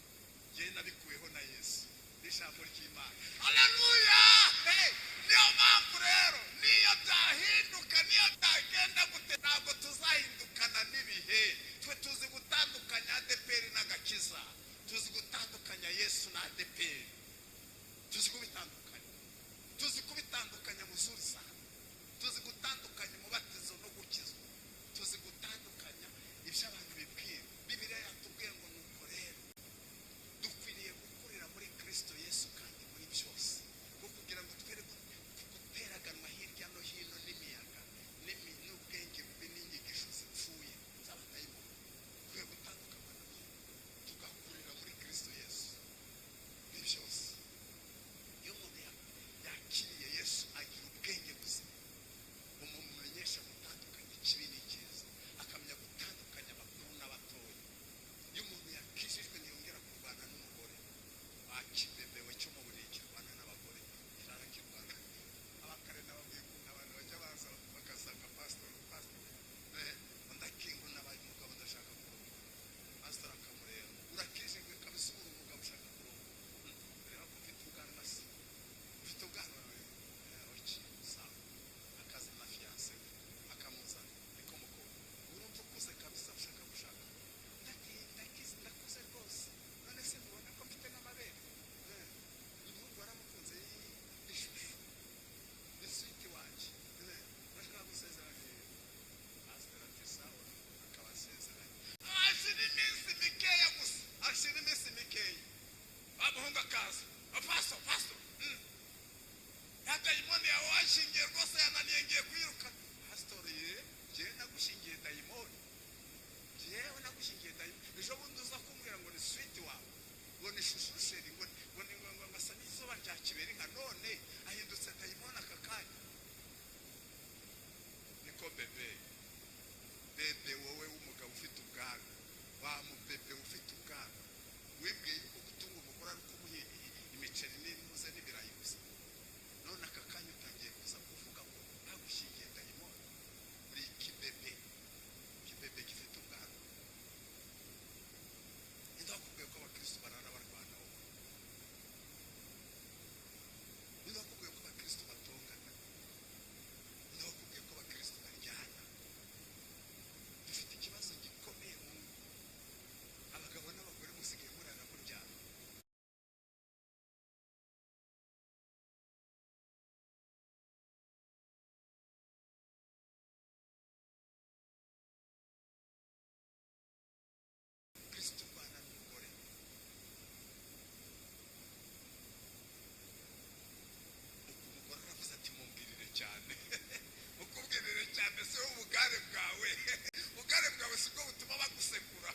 njyewe nabikuweho na Yesu n'ijambo ry'Imana. Haleluya! Hey! Niyo mpamvu rero niyo byahinduka, niyo byagenda gute, ntabwo tuzahindukana n'ibihe. Twe tuzi gutandukanya ADEPR n'agakiza, tuzi gutandukanya Yesu na ADEPR, tuzi kubitandukanya, tuzi kubitandukanya muzuri sana. Tuzi gutandukanya umubatizo no gukizwa, tuzi gutandukanya ibyo abantu bibwira. Bibiliya yatubwiye ngo nuko rero dukwiriye gukurira muri Kristo Yesu kandi muri byose, kuko kugira ngo twere guteraganwa hirya no hino n'imiyaga n'ubwenge bubi n'inyigisho zipfuye z'abadayimoni. Dukwiye gutandukanywa nabyo, tugakurira muri Kristo Yesu muri byose. Iyo umuntu yakiriye Yesu, agira ubwenge buzima bumumenyesha gutandukanya ikibi n'icyiza, akamenya gutandukanya abakuru n'abatoya. Iyo umuntu yakijijwe, ntiyongera kurwana n'umugore. Wakibebewe cyo mu buriri kirwana n'abagore, kirara kirwana. Abakare nababwiye ukuntu abantu bajya baza bagasanga pasitori: "Pasitori, ndakingo nabaye umugabo, ndashaka kurongora." Pasitori akamureba: "Urakijijwe kabisa, ubu uri umugabo, ushaka kurongora?" "Reba ko mfite ubwanwa se?" "Ufite ubwanwa?" "Okay, sawa." Akazana fiancé we, akamuzana: "Niko mukobwa, urumva ukuze kabisa, ushaka gushaka?" "Ndakize, ndakuze rwose. None se mubona ko mfite n'amabere?" Umuhungu waramukunze, ishusho ni sweet wanjye. Urashaka gusezerana?" Pastor ati: "Sawa." Akabasezeranya, hashira iminsi mikeya gusa, hashira iminsi mikeya, wa muhungu akaza: "Pastor, pastor, ya dayimoni yawe washingiye rwose yananiye, ngiye kwirukana." Pastor: "Ye, njyewe nagushingiye dayimoni? Njyewe nagushingiye dayimoni? Ejo bundi uza kumbwira ngo ni sweet wawe, ngo ni chouchou chéri, ngo asa n'izuba rya kibera inka, none ahindutse dayimoni aka kanya?" Niko bébé, bébé, wowe w'umugabo ufite ubwanwa, wa mubebe ufite ubwanwa, wibwiye yuko gutunga umugore ari ukumuha imiceri n'impuze n'ibirayi gusa, none aka kanya utangiye kuza kuvuga ngo bagushingiye dayimoni. Uri ikibebe, ikibebe gifite ubwanwa. Ninde wakubwiye ko abakristo barara barwana? Wowe, ninde wakubwiye ko abakristo batongana? Ninde wakubwiye ko abakristo baryana? Dufite ikibazo gikomeye mu ngo. Abagabo n'abagore musigaye murara muryana. Kristo urwana n'umugore. Umugore aravuze ati: "Mumbwirire cyane." Ukubwirire cyane si wowe. Ubugare bwawe, ubugare bwawe si bwo butuma bagusekura.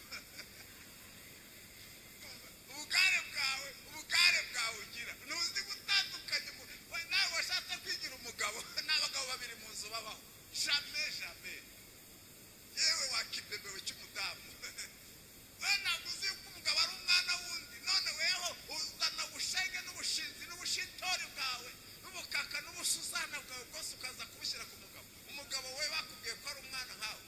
Ubugare bwawe, ubugare bwawe ugira, ntuzi gutandukanya. Nawe washatse kwigira umugabo n'abagabo babiri mu nzu babaho? Jamais, jamais. Yewe wakibebewe cy'umudamu we, ntabwo uzi yuko umugabo ari umwana wundi. None weho uzana ubushenge n'ubushinzi n'ubushitori bwawe n'ubukaka n'ubusuzana bwawe bwose, ukaza kubushyira ku mugabo. Umugabo we bakubwiye ko ari umwana nkawe?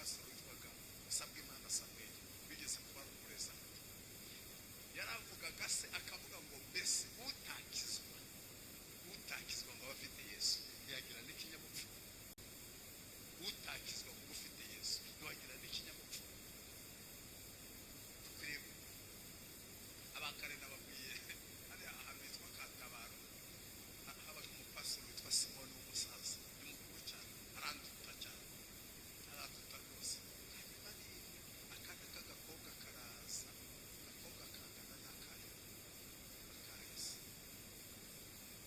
Umupasiteri witwaga Usabwimana Samuel wigeze kuba ari umureza, yaravugaga se akavuga ngo mbese utakizwa ngo abe afite Yesu ntiyagira n'ikinyabupfura. Utakizwa ngo ufite Yesu ntiwagira n'ikinyabupfura. Dukwiriye abakare. Nababwiye hariya ahantu hitwa Katabaro habaga umupasiteri witwa Simoni w'umusaza, ni mukuru cyane, aranduta cyane, aranduta rwose. Hanyuma ni akana k'agakobwa karaza, agakobwa kangana n'akaya akahise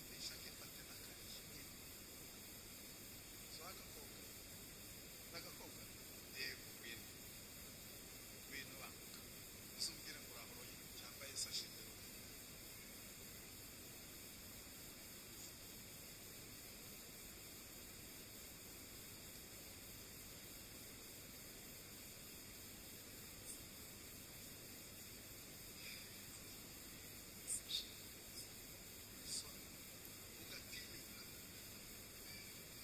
nishaka ifate n'akariye so agakobwa n'agakobwa. Yego, ngwino, ngwino, banguka uzumbwire ngo urahoroye cyangwa Yesu ashimwe. So ugatinyuka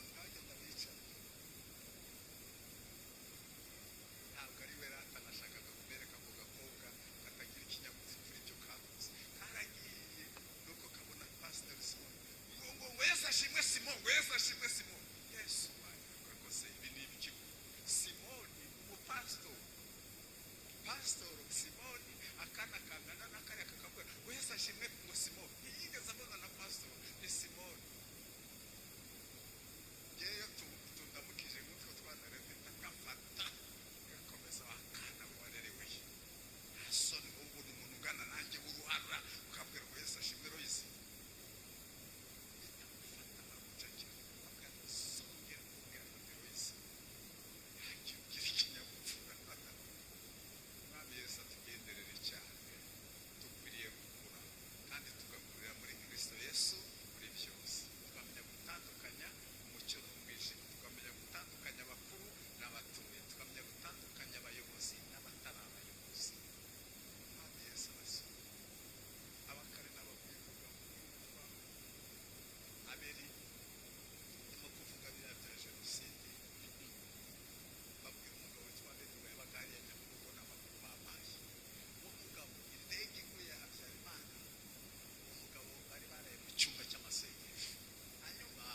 nkagenda bicara. Ntabwo ari we rata, nashakaga kubereka ako gakobwa katagira ikinyabupfura. Ibyo kavuze karagiye, nuko kabona Pasiteri Simoni ngo Yesu ashimwe Simon, ngo Yesu ashimwe Simon. Yesu wakoze ibi ni ibiki? Simoni umupasitori, Pasitoro Simoni, akana kangana n'akariya kakavuga ngo Yesu ashimwe ngo Simoni. Ntiyigeze abona na pasitori, ni Simoni. Ngewe tundamukije nk'utwo twana rero mpita ngafata gakomeza. Wakana warerewe nta soni, wowe ubona umuntu ungana nanjye w'uruhara ukabwira ngo Yesu ashimwe Royisi. Mpita mufata nkamucakira, nkabwira ngo songera kubwira ngo ndi Royisi, nta kintu ugira ikinyabupfura. Umwami Yesu atugenderere cyane. Dukwiriye gukura kandi tugakurira muri Kristo Yesu muri byose, tukamenya gutandukanya umucyo n'umwijima, tukamenya gutandukanya abakuru n'abatoya, tukamenya gutandukanya abayobozi n'abatari abayobozi. Umwami Yesu abasura. Abakare n'abakwiye kuvuga Aberi ndimo kuvuga biriya bya jenoside. Babwira umugabo witwa Aberi ngo yabaga hariya Nyabugogo n'amakuru bampaye. Uwo mugabo, indege iguye ya Habyarimana, uwo mugabo bari baraye mu cyumba cy'amasengesho. Hanyuma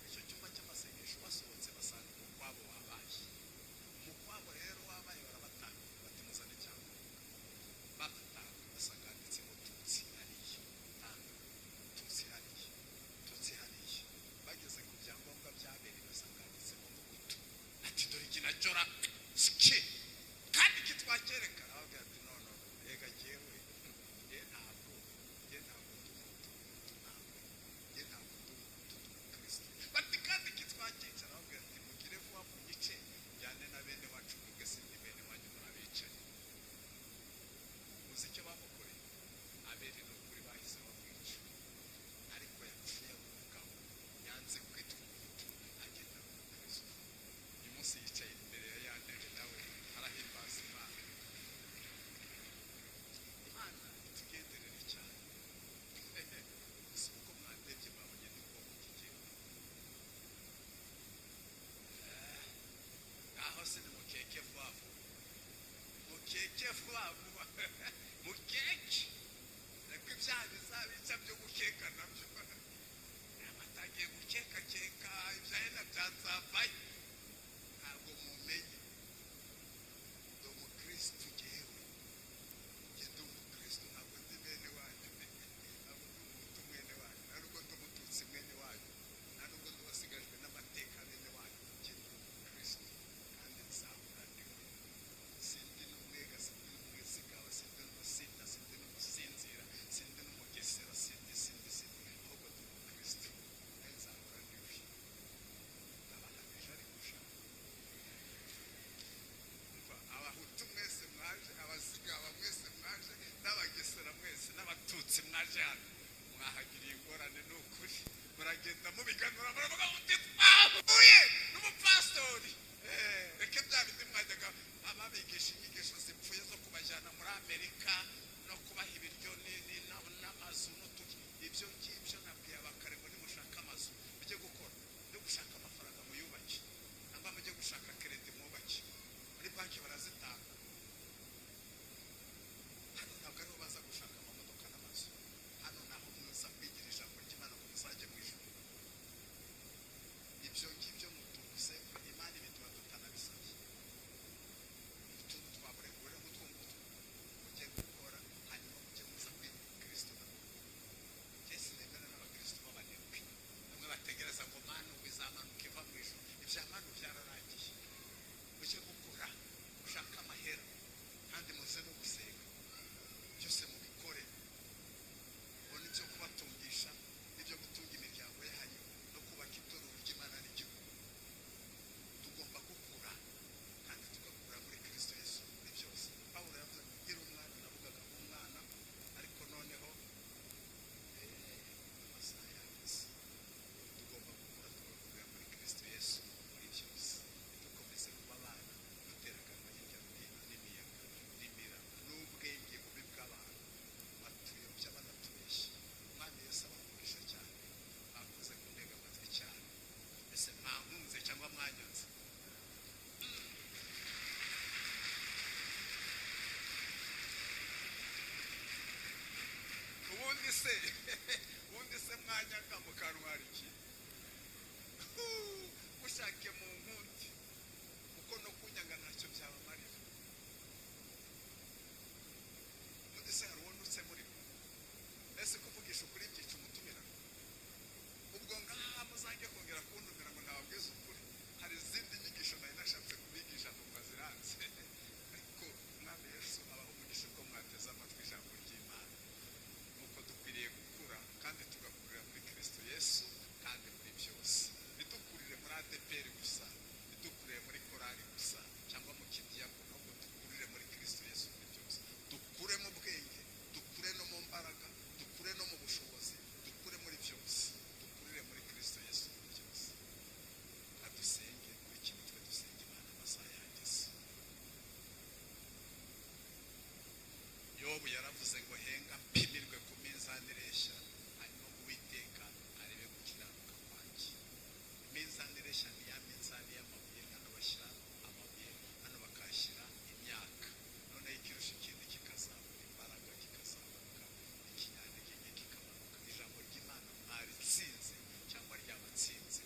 icyo cyumba cy'amasengesho basohotse basanga umukwabo wabaye. Umukwabo rero wabaye, barabatanga bati muzane icyangombwa. Batanga basanga handitsemo Tutsi hariya, tanga Tutsi hariya, Tutsi hariya. Bageze ku byangombwa byabereye basanga handitsemo Muhutu. Ati dore iki nacyo ra ski kandi iki twacyerekana. Ababwira ati no, no, no, rega jyewe nge ntabwo ndi Umuhutu, Umuhutu ntabwo, nge ntabwo ndi Umuhutu, ndi Umukristo. Bati kandi iki twakicara. Ababwira ati mugire vuba munyice njyane na bene wacu, mwebwe sindi bene wanyu, murabicaye. Muzi icyo bamukoreye Aberi? Ni ukuri bahise bamwica, ariko yapfuye ari umugabo. Yanze kwitwa Umuhutu, agenda ari Umukristo. Uyu munsi yicaye imbere ya ya ntebe, nawe arahimbaza Imana. Imana itugenderere cyane. Si uko mwandebye mwabonye ndi bwoko kigiye aho se? Ni mukeke vuba vuba, mukeke vuba vuba, mukeke. Ariko ibyaha bizabica byo gukeka nabyo abatangiye gukekakeka ibyahena bya nzavayo. Ntabwo mumenye, ndi umukristu jyewe, njye ndi umukristu, ntabwo ndi bene wanyu, ntabwo ndi Umuhutu mwene wanyu, nta nubwo ndi Umututsi mwene wanyu, nta nubwo ndi uwasigajwe n'amateka bene wanyu. Njye ndi umukristu kandi nzahora ndiwe. Sindi n'umwega, sindi n'umwesigaba, sindi n'umusinda, sindi n'umusinzira, sindi n'umugesera, sindi, sindi, sindi, ahubwo ndi umukristu kandi nzahora ndiwe. Ndabahamije ariko ushaka umva, Abahutu mwese mwaje, Abazigaba mwese mwaje, n'Abagesera mwese, n'Abatutsi mwaje hano, mwahagiriye ingorane. Ni ukuri muragenda mubiganura, muravuga muti twahuye n'umupasitori. Reke bya bindi mwajyaga babigisha, inyigisho zipfuye zo kubajyana muri Amerika no kubaha ibiryo n'amazu n'utuki, ibyo ngibyo nabwiye abakare ngo nimushaka amazu mujye gukora, mujye gushaka amafaranga muyubake, cyangwa mujye gushaka crédit mwubake. Yobu yaravuze ngo henga mpimirwe ku minzani ireshya, hanyuma Uwiteka arebe gukiranuka kwanjye. Iminzani ireshya ni ya minzani y'amabuye, hano bashyira amabuye, hano bakahashyira imyaka, noneho ikirusha ikindi kikazamura imbaraga, kikazamuka, ikinyantege nke kikamanuka. Ijambo ry'Imana mwaritsinze cyangwa ryabatsinze?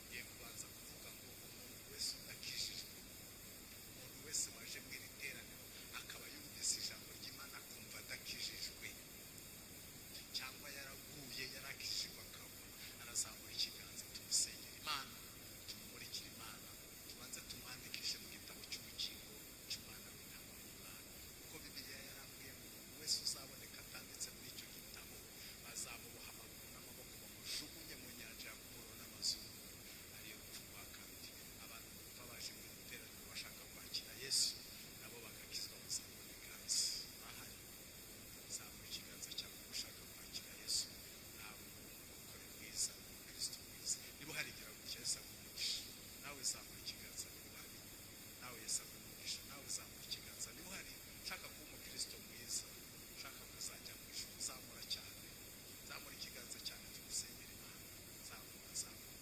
Ngiye kubanza kuvuga ngo umuntu wese udakijijwe, umuntu wese waje mu iri teraniro akaba yumvise ijambo ry'Imana akumva adakijijwe, cyangwa yaraguye, yarakijijwe akagwa, arazamura ikiganza tumusengera Imana, tumumurikire Imana, tubanze tumwandikishe mu gitabo cy'ubugingo cy'Umwana w'Intama w'Imana, kuko Bibiliya yarambwiye ngo umuntu wese uzaboneka atanditse muri icyo gitabo bazamuboha amaguru n'amaboko, bamujugunye mu nyanja yaka umuriro n'amazuru, ariyo rupfu rwa kabiri. Abantu bumva baje mu iri teraniro bashaka kwakira Yesu nabo bagakizwa, bazamura ibiganza. Bahari, zamura ikiganza cyawe ushaka kwakira Yesu nawe, umurokore mwiza, umukristo mwiza. Niba uhari, gira gutya. Yesu aguha, nawe zamura ikiganza niba uhari. Nawe Yesu aguha, nawe zamura ikiganza niba uhari ushaka kuba umukristo mwiza, ushaka kuzajya mu ijuru. Zamura cyane, zamura ikiganza cyane, tugusengera Imana. Zamura, zamura,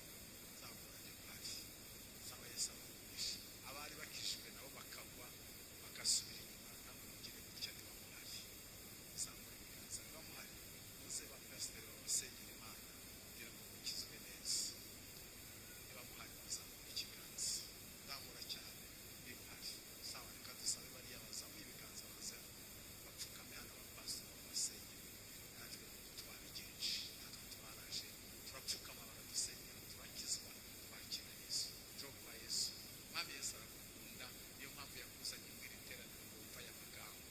zamura niba uhari. Saba, Yesu abagumisha. Abari bakijijwe nabo bakagwa bagasubira inyuma, namwe mugire gutya niba muhari. Zamura ibiganza niba muhari, muze bapasiteri babasengera Imana kugira ngo mukizwe neza. Niba muhari, muzamura ikiganza, zamura cyane niba uhari. Sawa, reka dusabe bariya bazamuye ibiganza baze bapfukame hano, abapasiteri babasengere. Natwe twabigenje, natwe twaraje turapfukama, baradusengera, turakizwa, twakira Yesu. Njoo kwa Yesu. Mwami Yesu aragukunda, niyo mpamvu yakuzanye mu iri teraniro ngo wumve aya magambo.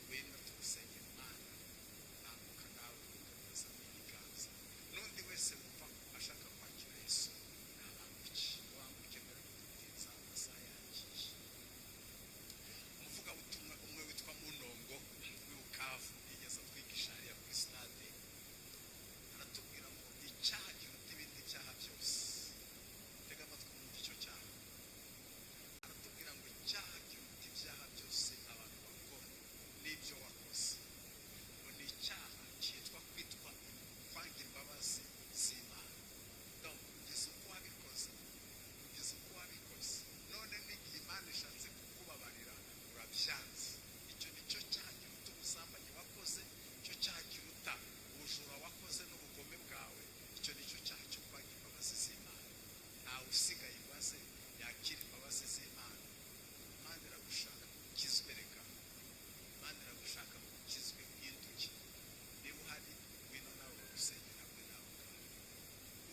Ngwino tugusengera Imana. Tambuka nawe ukazamuye ibiganza. N'undi wese wumva ashaka kwakira Yesu nabanguke, ubanguke mbere kudutinza, amasaha yagiye. Umuvugabutumwa umwe witwa Munongo w'i Bukavu yigeze atwigisha hariya kuri stade, aratubwira ngo icyaha kiruta ibindi byaha byose, tega amatwi mwumve icyo cyaha, aratubwira ngo icyaha kiruta ibyaha byose abantu bakora n'ibyo wakoze, ngo ni icyaha cyitwa kwitwa kwanga imbabazi z'Imana. Donc kugeza uko wabikoze, kugeza uko wabikoze, none n'igihe Imana ishatse kukubabarira urabyanze. Icyo ni cyo cyaha kiruta ubusambanyi wakoze, icyo cyaha kiruta ubujura wakoze n'ubugome bwawe. Icyo ni cyo cyaha cyo kwanga imbabazi z'Imana. Ntawe usigaye ngo aze yakire imbabazi z'Imana. Imana iragushaka ngo ukizwe. Reka, Imana iragushaka ngo ukizwe, uhinduke. Niba uhari, ngwino nawe bagusengera hamwe nawe ngaho.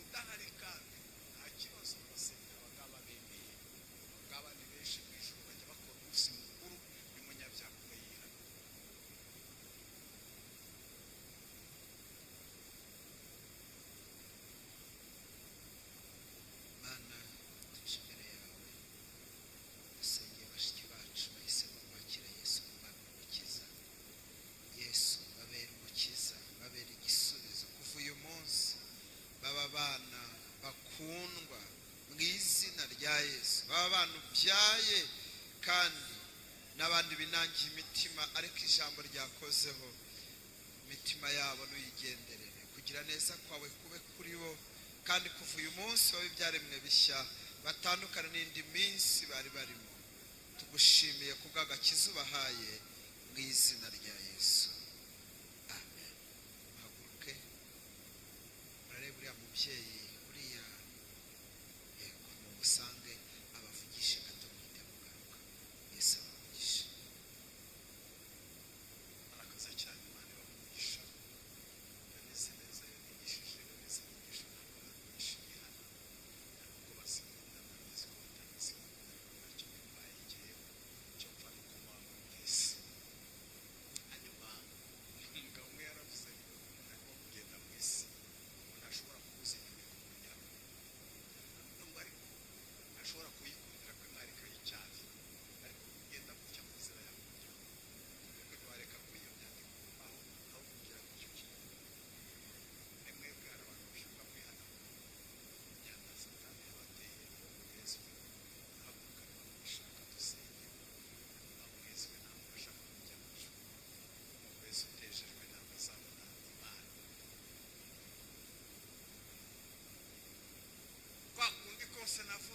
Udahari kandi nta kibazo, basengera abangaba bemeye. Abangaba ni benshi mu ijuru, bajya bakora umunsi mukuru y'umunyabyaha umwe yihana. Mana, tuje imbere yawe, dusengeye bashiki bacu bahisemo kwakira Yesu nk'Umwami n'Umukiza. Yesu, babera umukiza, babera igisubizo. Kuva uyu munsi baba abana bakundwa mu izina rya Yesu, baba abana ubyaye, kandi n'abandi binangiye imitima ariko ijambo ryakozeho imitima yabo, nuyigenderere, kugira neza kwawe kube kuri bo, kandi kuva uyu munsi babe ibyaremwe bishya, batandukane n'indi minsi bari barimo. Tugushimiye ku bw'agakiza ubahaye mu izina rya Yesu, amen. Muhaguruke murarebe uriya mubyeyi uriya. Yego, mumusange abavugishe gato, muhite mugaruka. Yesu abavugishe. Murakoze cyane, Imana ibamugisha. Bameze neza, yanigishije bameze nyigisho ntabwo abantu bishimiye hano, ntabwo bazikunda, ndabizi ko batazikunda, ariko ntacyo bitwaye. Jyewe icyo mpfa ni uko muba mwumvise. Hanyuma umugabo umwe yaravuze ngo umuntu arimo kugenda mu isi, umuntu ashobora kubuza inyuma.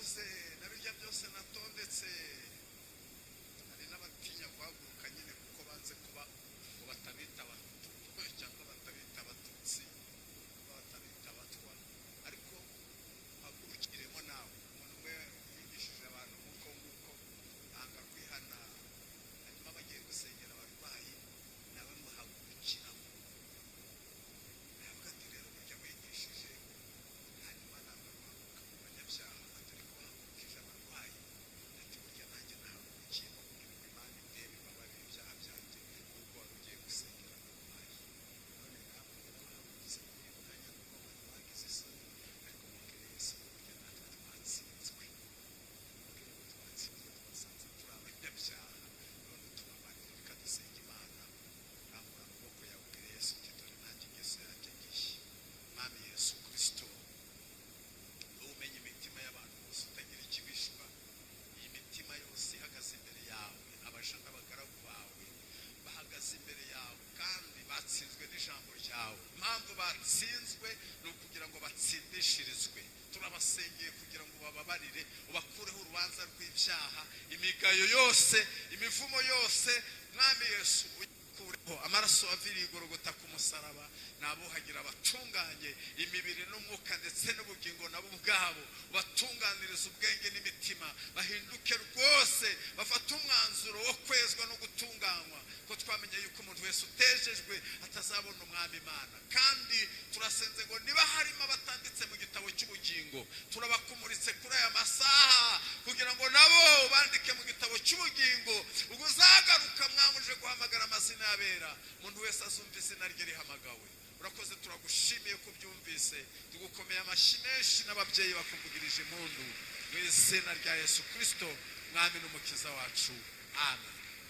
Navuze na birya byose natondetse. Hari n'abatinya guhaguruka nyine kuko banze kuba ngo batabita Abahutu cyangwa batabita Abatutsi cyangwa batabita Abatwa, ariko hagurukiremo nawe. Umuntu umwe yigishije abantu nk'uko nguko, banga kwihana, hanyuma bagiye gusengera abarwayi, nawe muhagurukiramo. Aravuga ati: "Rero burya wigishije, hanyuma nanga guhaguruka mu banyabyaha." Ati: "Ariko wahagurukije abarwayi." Ati: "Burya nanjye nahagurukiyemo kugira ngo Imana indebe, imbabarire ibyaha byanjye, nubwo wari ugiye gusengera abarwayi. None namwe narabahagurutse muri uyu mwanya, nubwo abantu bagize isoni, ariko mubwire Yesu ko burya natwe twatsinzwe. Mubwire ko twatsinzwe, twasanze turi abanyabyaha, none tubabarire." Reka dusenge Imana. Rambura amaboko yawe, ubwire Yesu uti: "Dore nanjye ingeso yanjye ngiyi." Mwami Yesu Kirisito, wowe umenya imitima y'abantu bose, utagira ikibishwa, iyi mitima yose ihagaze imbere yawe, abaja n'abagaragu bawe bahagaze imbere yawe kandi batsinzwe n'ijambo ryawe. Impamvu batsinzwe ni ukugira ngo batsindishirizwe. Turabasengeye kugira ngo bababarire, ubakureho urubanza rw'ibyaha, imigayo yose, imivumo yose. Mwami Yesu, uyikureho. Amaraso aviriye igorogota ku musaraba nabuhagira, abatunganye imibiri n'umwuka ndetse n'ubugingo, nabo ubwabo batunganiriza ubwenge n'imitima, bahinduke rwose, bafate umwanzuro wo kwezwa no gutunganywa, ko twamenye yuko umuntu wese utejejwe atazabona Umwami Imana. Kandi turasenze ngo niba harimo abatanditse mu gitabo cy'ubugingo, turabakumuritse kuri aya masaha kugira ngo nabo bandike mu gitabo cy'ubugingo. Ubwo uzagaruka, mwamuje guhamagara amazina y'abera, umuntu wese azumva izina rye rihamagawe. Urakoze, turagushimiye ko ubyumvise. Tugukomeye amashyi menshi n'ababyeyi bakuvugirije impundu, mu izina rya Yesu Kirisito, Mwami n'Umukiza wacu, amen.